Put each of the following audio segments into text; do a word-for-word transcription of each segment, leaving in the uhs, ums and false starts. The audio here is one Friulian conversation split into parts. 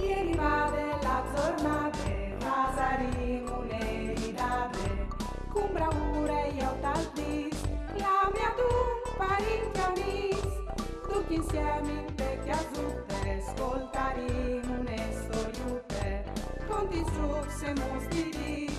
È rivade la zornade, fasarìn une ridade, cun braure jo tal dis, clame adun parint e amis, ducj insiemi inte cjasute, scoltarìn une storiute, cont lis zucs e mus di dì.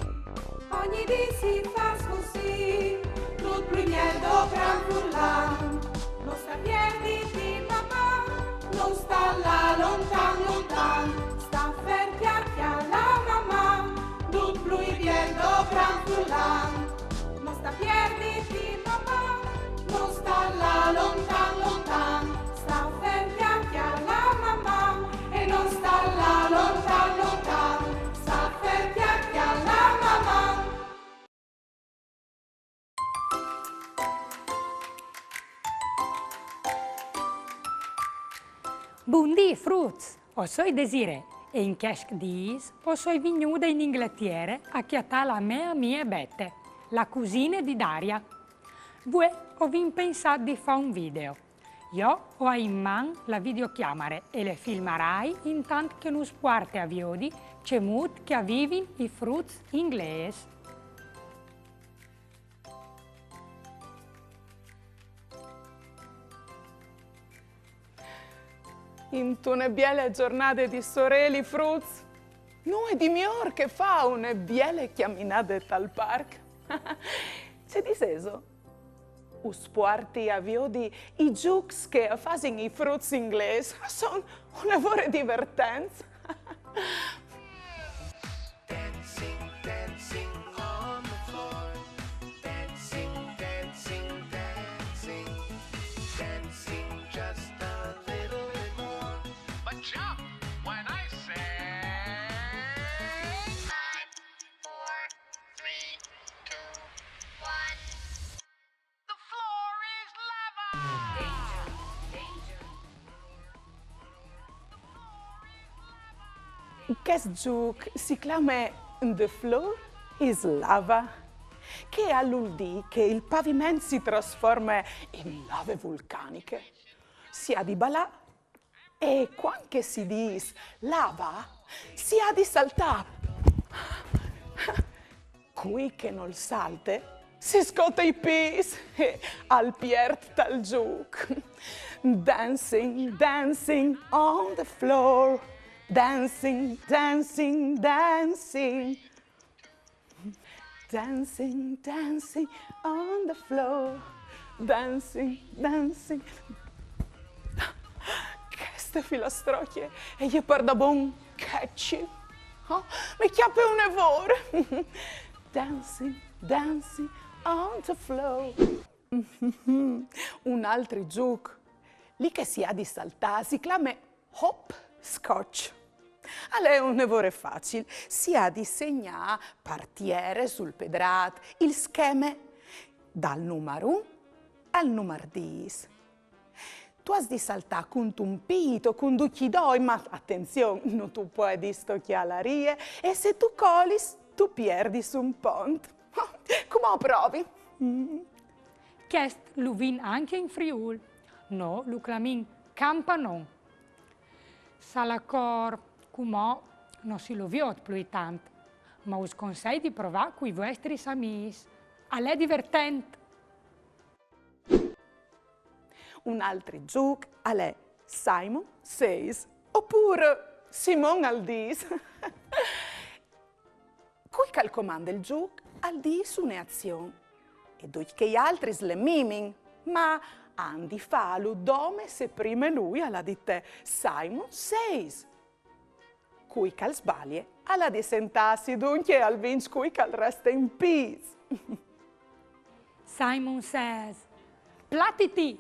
Ogni dì si fâs cussì, dut plui biel dopran furlan. No sta pierditi, Maman, no sta lâ lontan, lontan. Sta fer, cjalà, cjalà, Maman, dut plui biel dopran furlan. No sta pierditi, Maman, no sta lâ lontan, lontan. Sta fer, cjalà, cjalà, Maman, e no sta lâ lontan, lontan. Sta fer, cjalà, cjalà, Maman. Bundì, fruts! O soi Desirée e in chescj dîs o soi vignude in Ingletiere a cjatâ la mê amie Bete, la cusine di Daria. Vuê o vin pensât di fâ un video. Jo o ai in man la videocjamare e le filmarai intant che nus puarte a viodi cemût che a vivin i fruts inglês. Intune biele zornade di soreli, fruts, nuie di miôr che fâ une biele cjaminade tal parc. Ce disêso? Us puarti a viodi i zûcs che a fasin i fruts inglês. A son une vore divertents. Dancing, dancing on the floor. Dancing, dancing, dancing. Dancing just a little bit more. But jump when I say. Five, four, three, two, one. The floor is lava! Chest zûc si clame The Floor is Lava, che al vûl dî che il paviment si trasforme in lave vulcaniche. Si à di balâ e cuant che si dîs lava, si à di saltâ. Cui che nol salte, si scote i pîts e al piert tal zûc. Dancing, dancing on the floor. Dancing, dancing, dancing. Dancing, dancing on the floor. Dancing, dancing. Cheste filastrocje e je pardabon catchy. Oh, mi cjape une vore. Dancing, dancing on the floor. Un altri zûc, li che si à di saltâ, si clame hopscotch. Al è une vore facil, si à di segnâ par tiere sul pedrât il scheme dal numar un al numar dîs. Tu âs di saltâ cuntun pît o cun ducj i doi, ma atenzion, no tu puedis tocjâ la rie e se tu colis, tu pierdis un pont. Cumò o provi. Mm. Chest lu vin ancje in Friûl. Nô lu clamìn campanon. Salacor, cumò no si lu viôt plui tant, ma us consei di provâ cui vuestris amîs. Al è divertent! Un altri zûc al è Simon Says, opûr Simon al dîs. Cui che al comande il zûc al dîs une azion e ducj chei altris le mimin, ma a àn di fâlu dome se prime lui al à dite Simon Says. Cui che al sbalie al à di sentâsi, duncje al vinç cui che al reste in pîts. Simon Says, platiti!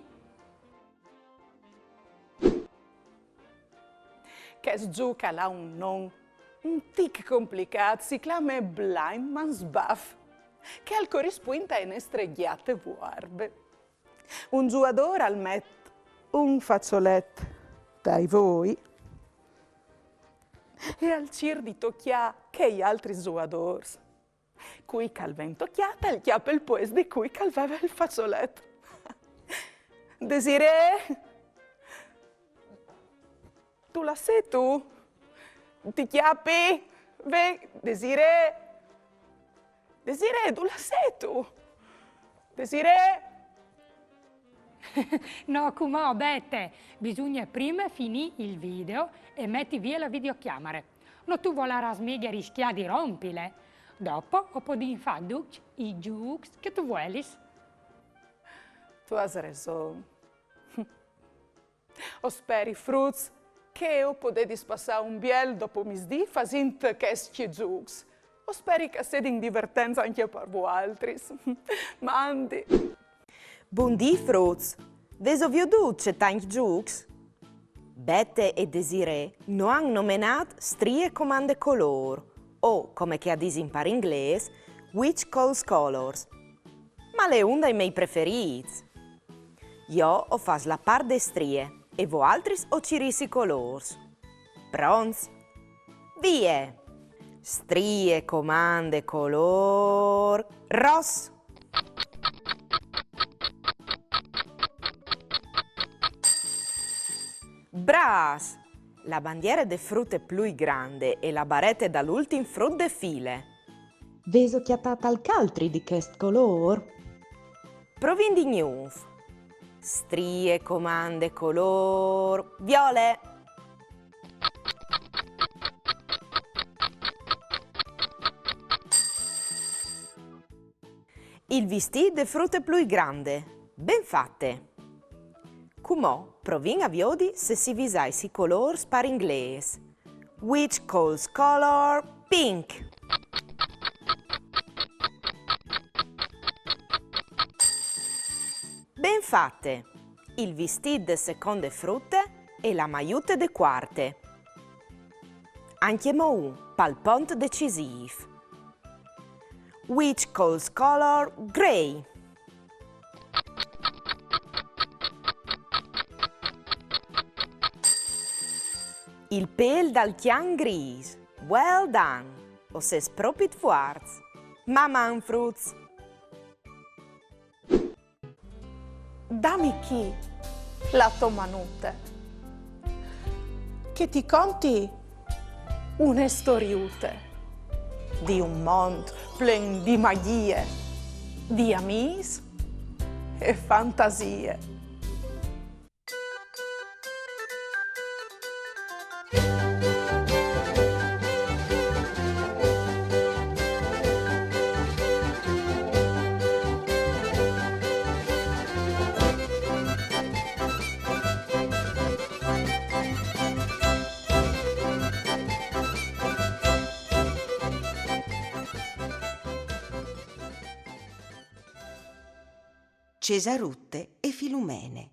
Chest zûc al à un non un tic complicât, si clame Blind Man's Buff, che al corispuint ae nestre gjate vuarbe. Un zuadôr al met un façolet tai voi e al cîr di tocjâ chei altris zuadôrs. Cui che al ven tocjât al cjape il puest di cui che al veve il façolet. Desirée! Tu la sêstu? Ti cjapi? Ve, Desirée! Desirée, dulà sêstu? Desirée! No, cumò, Bete, bisugne prime finî il video e meti vie la videocjamare. No tu volarâs mighe riscjâ di rompile. Dopo o podìn fâ ducj i zûcs che tu vuelis. Tu âs reson. O speri, fruts, che o podedis passâ un biel dopomisdì fasint chescj zûcs. O speri che a sedin divertents ancje par voaltris. Mandi! Bundì, fruts! Vêso viodût ce tancj zûcs? Bete e Desirée no àn nomenât Strie comande colôr, o, come che a disin par inglês, Which calls colors. Ma al è un dai miei preferîts. Jo o fâs la part de strie e voaltris o cirîs i colôrs. Pronts? Vie! Strie comande colôr ros. Brâfs! La bandiere de frute plui grande e la barete dal ultin frut de file. Vêso cjatât alc altri di chest colôr? Provìn di gnûf. Strie comande colôr viole. Il vistît de frute plui grande. Ben fate! Cumò provìn a viodi se si visais i colôrs par inglês. Which calls color pink. Ben fate! Il vistît de seconde frute e la maiute de cuarte. Ancjemò un pal pont decisîf. Which calls color grey. Il pêl dal cjan grîs. Well done! O sês propit fuarts. Maman, fruts! Dami chi la tô manute, che ti conti une storiute di un mont plen di magjie, di amîs e fantasie. Cesarute e Filumene.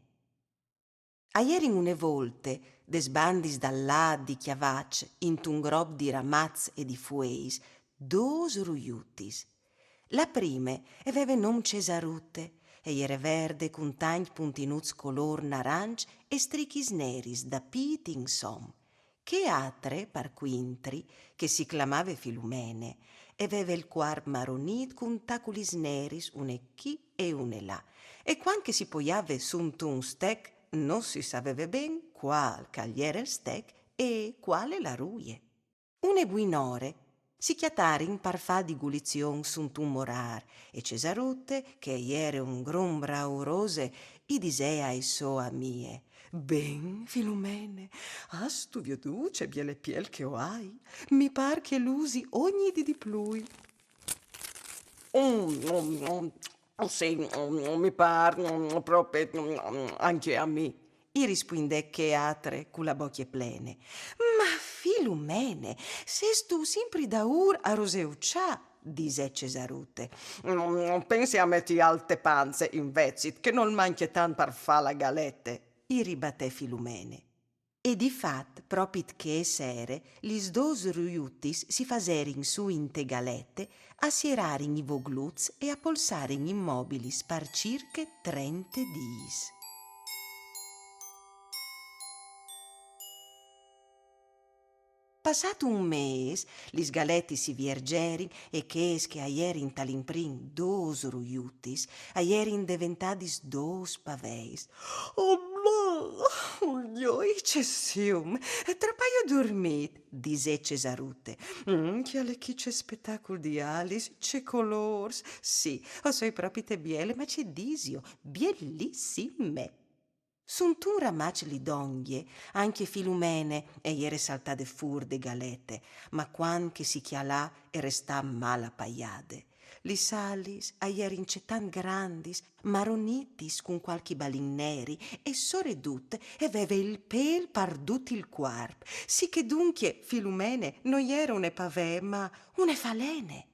A jerin une volte, des bandis dal lât di Cjavaç, intun grop di ramaçs e di fueis, dôs ruiutis. La prime e veve non Cesarute, e jere verde cun tancj puntinuts colôr naranç e strichis neris da pît insom. Chê atre, par cuintri, che si clamave Filumene, e veve il cuarp maronît cun taculis neris une chi e une là, e cuant che si poiave suntun stec, no si saveve ben cuâl che al jere il stec e cuale la ruie. Une buinore si cjatarin par fâ di gulizion suntun morâr, e Cesarute, che e jere un grum braurose, i disè ae sô amie: Ben, Filumene, âstu viodût ce biele piel che o ai? Mi pâr che e lusi ogni dì di plui. Mm, mm, mm, sì, mm, mi pâr, mm, propit, mm, ancje a mi, i rispuindè chê atre cu la bocje plene. Ma Filumene, sêstu simpri daûr a roseuçâ? Disè Cesarute. Mm, pensi a meti alc te panze, invezit, che nol mancje tant par fâ la galete, i ribatè Filumene. E di fat, propit chê sere, lis dôs ruiutis si faserin sù inte galete, a sierarin i vogluts e a polsarin imobilis par cirche trente dîs. Passât un mês, lis galetis si viergerin e chês che a jerin tal imprin dôs ruiutis a jerin deventadis dôs paveis. Oh, Oh, joi, ce sium! Trop aio durmît, disè Cesarute. Mm, cjale chi ce spetacul di alis, ce colôrs! Sì, o soi propite biele, ma ce disio, bielissime! Suntun ramaç li dongje, ancje Filumene e jere saltade fûr de galete, ma cuant che si cjalà e restà mâl apaiade. Lis alis a jerin cetant grandis, maronitis cun cualchi balin neri, e soredut e veve il pêl par dut il cuarp, sì che duncje Filumene no jere une pavee, ma une falene.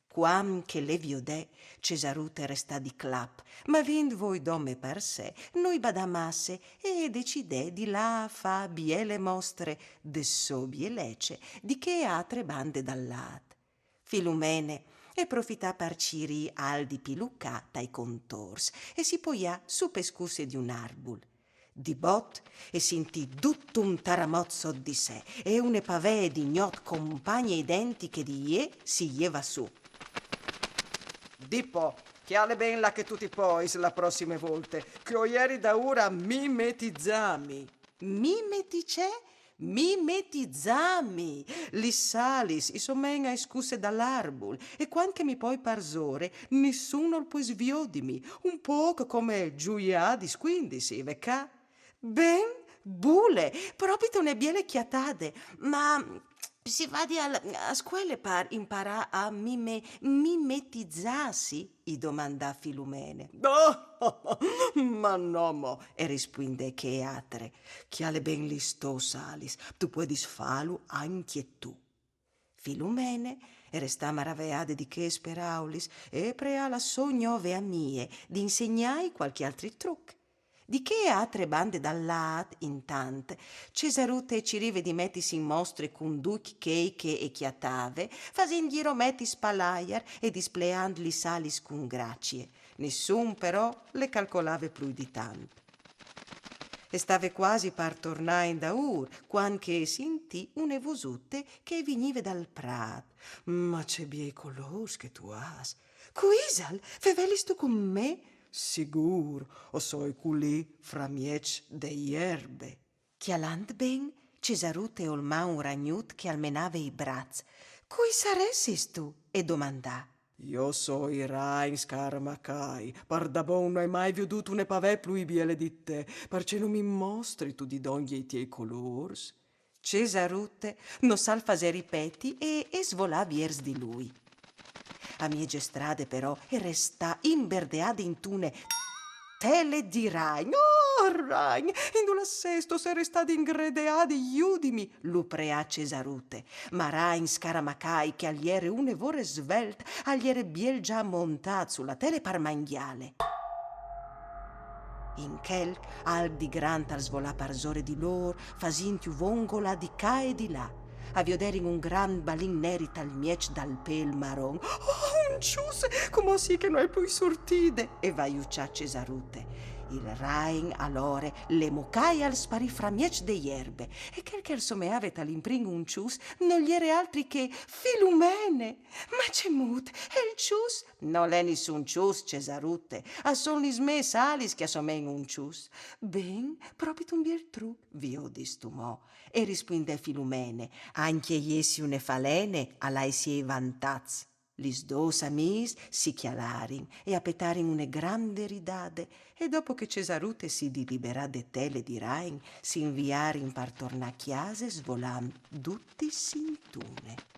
Cuant che le viodè, Cesarute e restà di clap, ma vint voi dome par se, no i badà masse e e decidè di lâ a fâ biele mostre de sô bielece di chê altre bande dal lât. Filumene e profità par cirî alc di pilucâ tai contors e si poià su pe scusse di un arbul. Di bot e sintì dut un taramot sot di se e une pavee di gnot compagne identiche di jê si jevà sù. Dì po, cjale ben là che tu ti pois la prossime volte, che o jeri daûr a mimetizâmi. Mimeti ce? Mimetizâmi! Lis alis i somein ae scusse dal arbul, e cuant che mi poi parsore, nissun nol pues viodimi, un pôc come zuiâ di scuindisi, ve ca? Ben, bule, propite une biele cjatade, ma si vadi al, a scuele par imparâ a mime-, mimetizâsi? I domandà Filumene. Ma no mo, e rispuindè chê altre, cjale ben lis tôs alis, tu puedis fâlu ancje tu. Filumene e restà maraveade di chês peraulis e e preà la sô gnove amie di insegnâi cualchi altri truc. Di chê altre bande dal lât, intant, Cesarute e cirive di metisi in mostre cun ducj chei che e cjatave, fasint zirometis pal aiar e displeant lis alis cun gracie. Nissun, però, le calcolave plui di tant. E stave cuasi par tornâ indaûr, cuant che e sintì une vosute che e vignive dal prât. Ma ce biei colôrs che tu âs! Cui isal? Fevelistu cun me? Sigûr, o soi culì framieç de jerbe. Cjalant ben, Cesarute e olmà un ragnut che al menave i braçs. Cui saressistu? E domandà. Jo o soi Rain Scaramacai, pardabon no ai mai viodût une pavee plui biele di te, parcè no mi mostristu di dongje i tiei colôrs? Cesarute no sal fasè ripeti e e svolà viers di lui. A mieze strade però e restà imberdeade intune tele di rain. Oh, rain, indulà sêstu? O soi restade ingredeade, judimi, lu preà Cesarute. Ma Rain Scaramacai, che al jere une vore svelt, al jere biel za montât su la tele par mangjâle. In chel, alc di grant al svolà parsore di lôr, fasintju vongolâ di ca e di là. A vioderin un grant balin neri tal mieç dal pêl maron. Oh, un çus! Cumò sì che no ai plui surtide! E vaiuçà Cesarute. Il rain alore le mocà e al sparì framieç de jerbe. E chel che al someave tal imprin un çus nol jere altri che Filumene! Ma cemût, e il çus? Nol è nissun çus, Cesarute, a son lis mês alis che a somein un çus. Ben, propit un biel truc, viodistu mo, e rispuindè Filumene, ancje jessi une falene al à i siei vantaçs. Lis dôs amiis si cjalarin e a petarin une grande ridade, e dopo che Cesarute si diliberà de tele di rain, si inviarin par tornâ a cjase svolant dutis intune.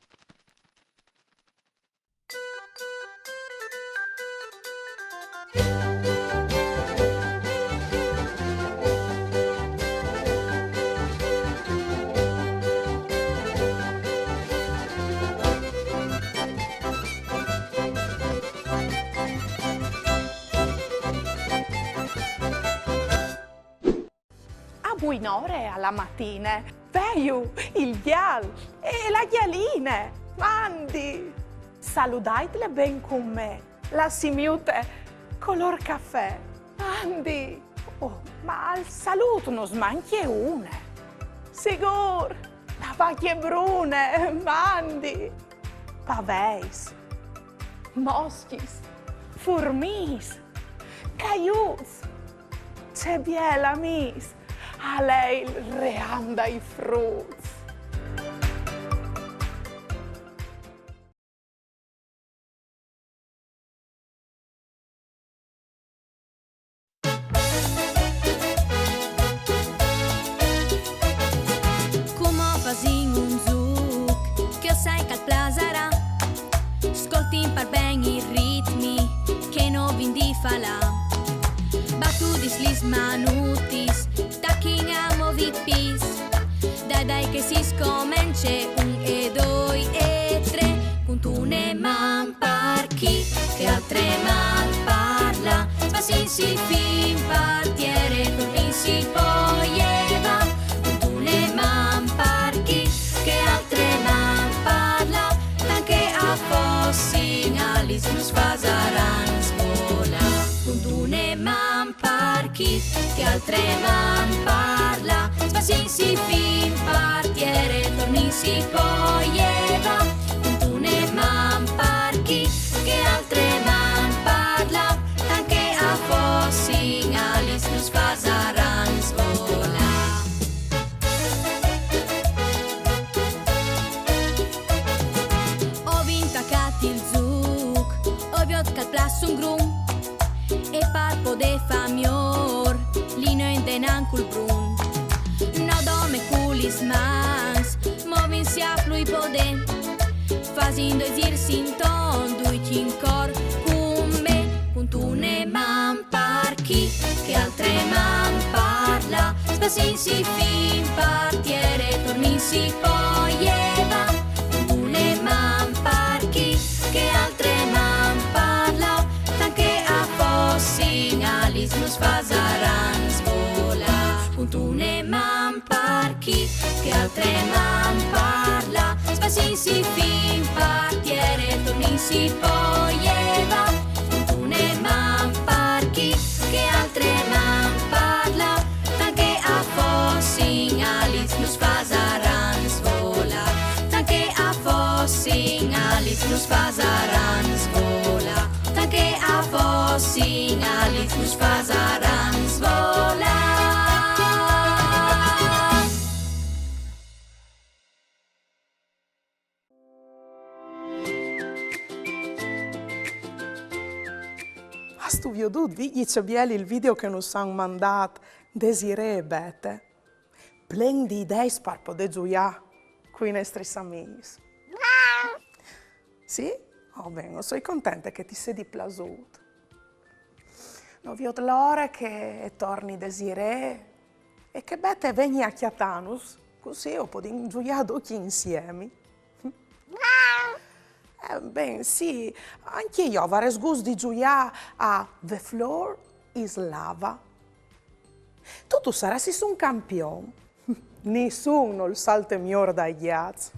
A buinore a la matine, veiu il gjal e la gjaline. Mandi! Saludaitle ben cun me, la simiute colôr cafè. Mandi! Oh, ma al salût nus mancje une. Sigûr, la vacje brune, mandi! Paveis, moscjis, furmiis, caiuts. Ce biel, amîs! al è il ream dai fruts. Cumò fasìn un zûc che o sai che al plasarà. Scoltìn par ben i ritmi che no vin di falâ. Batudis lis manutis, tachìn a movi i pîts. Dai, dai che si scomence, un e doi e trê, cuntune man par chi, che altre man par là, sbassìnsi fin par tiere, turnìnsi po jevà, cuntune man par chi, che altre man par là, tant che a fossin alis nus fasaran svolâ, cuntune man par chi, che altre man par là, sbassìnsi fin par tiere, turnìnsi po jevà, cuntune man par chi, che altre man par là, tant che a fossin alis nus fasaran svolâ. O vin tacât il zûc, o viôt che al plâs un grum, e par podê fâ miôr, lino indenant cul brum. No dome cu lis mans, movìnsi a plui podê, fasìn doi zîrs inton, ducj in cor cun me, cuntune man par chi, che altre man par là, sbassìnsi fin par tiere, turnìnsi po jevà, cuntune man par chi, che altre man par là, tant che a fossin alis nus fasaran svolâ, cuntune man par chi, che altre man par là, sbassìnsi fin par tiere, turnìnsi po jevà, cuntune man par chi, che altre man par là, tant che a fossin alis nus fasaran svolâ, tant che a fossin alis nus fasaran svolâ, tant che a fossin alis nus fasaran svolâ. Âstu viodût, Vigji, ce biel il video che nus àn mandât Desirée e Bete? Plen di ideis par podê zuiâ cui nestris amîs. Sì? Oh ben, o soi contente che ti sedi plasût. No viôt la ore che e torni Desirée e che Bete e vegni a cjatânus, cussì o podìn zuiâ ducj insiemi. Eh, ben, sì, ancje jo o varès gust di zuiâ a The Floor is Lava. Tu, tu saressis un campion. Nissun nol salte miôr dai gjats.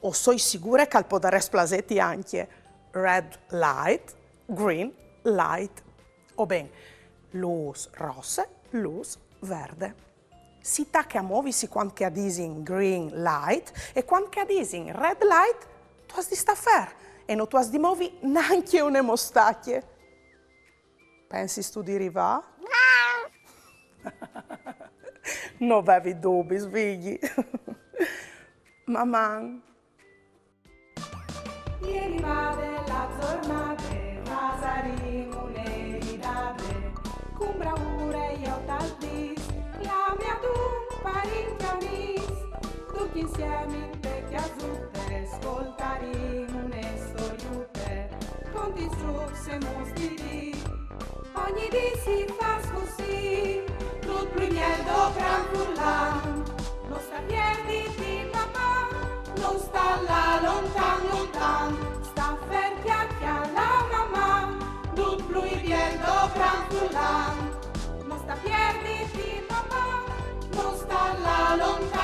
O soi sigure che al podarès plasêti ancje Red Light, Green Light. O ben, lûs rosse, lûs verde. Si tache a movisi cuant che a disin green light e cuant che a disin red light tu âs di stâ fer e no tu âs di movi nancje une mostacje. Pensistu di rivâ? No vevi dubis, Vigji. Maman! E rivade la zornade, fasarìn une ridade, cun braure jo tal dîs, clamìn adun parint e amîs, ducj insiemi inte cjasute, scoltarìn une storiute, cont i zûcs e mus di dì. Ogni dì si fâs cussì, dut plui biel dopran furlan. No sta pierditi, Maman, no sta lâ lontan, lontan. Sta fer, cjale, cjale, Maman, dut plui biel dopran furlan. No sta pierditi, Maman, no sta lâ lontan.